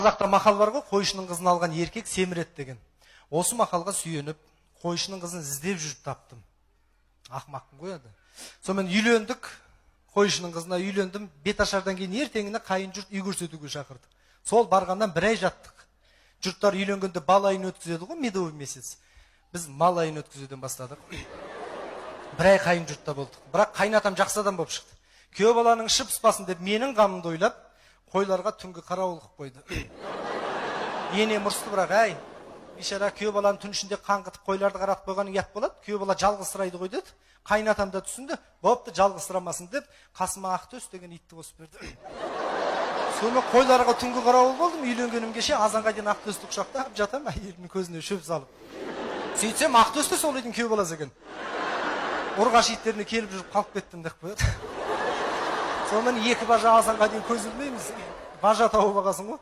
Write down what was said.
Қазақта мақал бар ғой, «Қойшының қызын алған еркек семіреді» деген. Осы мақалға сүйеніп, қойшының қызын іздеп жүріп таптым. Ақымақпын ғой енді. Сонымен үйлендік, қойшының қызына үйлендім. Беташардан кейін ертеңіне қайын жұрт үй көрсетуге шақырды. Сол барғаннан бір ай жаттық. Жұрттар үйленгенде бал айын өткізеді ғой, медовый месяц. Біз мал айын өткізуден бастадық. Бір ай қайын жұртта болдық. Бірақ қайынатам жақсы адам болып шықты. Күйеу баланың іші пыспасын деп, менің қамымды ойлап, қойларға түнгі қарауыл қылып қойды. Енем ұрысты бірақ: «Әй, бейшара күйеу баланы түн ішінде қаңғытып, қойларды қаратып қойғаның ұят болады, күйеу бала жалғызсырайды ғой», – деді. Қайынатам да түсінді, «Бопты, жалғызсырамасын», – деп, қасыма Ақтөс деген итті қосып берді. Сонымен қойларға түнгі қарауыл болдым. Үйленгенім кеше, азанға дейін Ақтөсті құшақтап жатамын, әйелімнің көзіне шөп салып. Сөйтсем, Ақтөс те сол үйдің күйеу баласы екен. «Ұрғашы иттеріне келіп жүріп қалып кеттім», – деп қояды. Сонымен екі бажа азанға дейін көз ілмейміз. Бажа тауып алғансың ғой.